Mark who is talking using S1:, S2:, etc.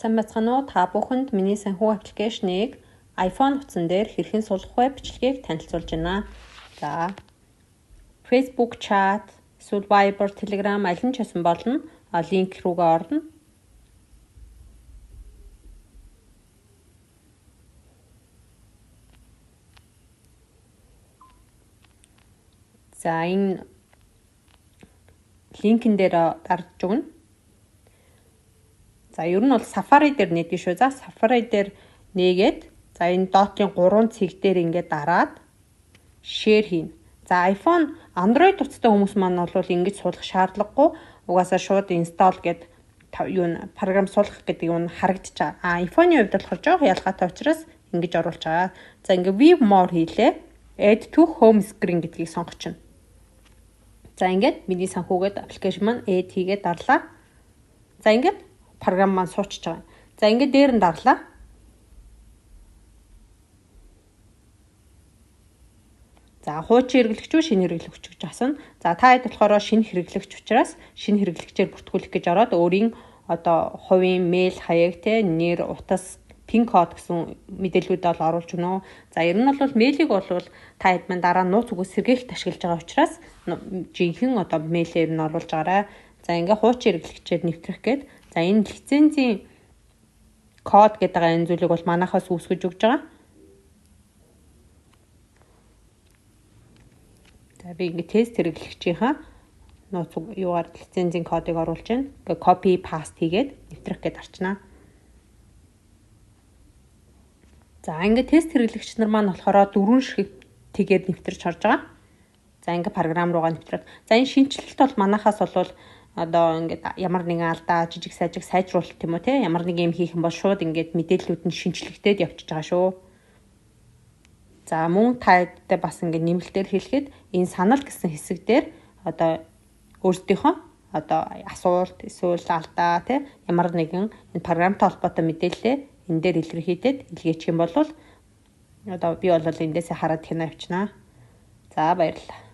S1: Сайн байцгаана уу? Та бүхэнд миний санхүү application-ыг iPhone утсан дээр хэрхэн суулгах вэ бичлэгийг танилцуулж байна. За, Facebook chat, эсвэл Viber, Telegram аль нь ч байсан болно. Линк рүүгээ орно. За, энэ линкэн дээр дарж өгнө. За, ер нь бол Safari дээр нээдэг шүү. За, Safari дээр нээгээд, за, энэ доотлын 3 цэг дээр ингээд дараад share хийнэ. За, iPhone, Android утастай хүмүүс маань бол ингэж суулгах шаардлагагүй. Угаасаа шууд install гэд юу н програм суулгах гэдэг юм харагдаж байгаа. А iPhone-ы хувьд болохоор жоох ялгаатай учраас ингэж оруулж байгаа. За, ингээ view more хийлээ. Add to home screen гэдгийг сонгочихно. За, ингээд миний санхүүгээд application маань add хийгээд дарлаа. За, ингээд програм маань суучж байгаа. За, ингээд дээр нь дарлаа. За, хуучин хэрэглэгч үү, шинэ хэрэглэгч гэж асууна. За, та хэд болохоор шинэ хэрэглэгч учраас шинэ хэрэглэгчээр бүртгүүлэх гэж ороод өөрийн одоо хувийн мэйл хаяг, те, нэр, утас, пин код гэсэн мэдээллүүд бол оруулж өгнө. За, ер нь бол мэйлийг бол та хэд маань дараа нууц үгээс сэргээхт ашиглаж байгаа учраас жинхэнэ одоо мэйлээр нь оруулж байгаарай. За, ингээ хуучин хэрэглэгчээр нэвтрэх гээд, за, энэ лицензийн код гэдэг энэ зүйлийг бол манайхаас үүсгэж өгч байгаа. За, би ингээ тест хэрэглэгчийнхаа нууц юугаар лицензийн кодыг оруулж байна. Ингээ copy paste хийгээд нэвтрэх гээд арчнаа. За, ингээ тест хэрэглэгч нар маань болохоор дөрвөн ширхэг тэгээд нэвтэрч орж байгаа. За, ингээ програм руугаа нэвтрээд. За, энэ шинэчлэлт бол манахаас бол одоо ингээд ямар нэгэн алдаа, жижиг сажиг сайжруулалт юм уу, те, ямар нэг юм хийх юм бол шууд ингээд мэдээллүүд нь шинэчлэгдээд явчихж байгаа шүү. За, мөн та бас ингээд нэмэлтээр хэлэхэд энэ санал гэсэн хэсэг дээр одоо өөрсдийнхөө одоо асуулт эсвэл алдаа, те, ямар нэгэн энэ програмтай холбоотой мэдээлэлээ энэ дээр илэрхийлээд илгээчих юм бол одоо би бол эндээсээ хараад хянаа явчихнаа. За, баярлалаа.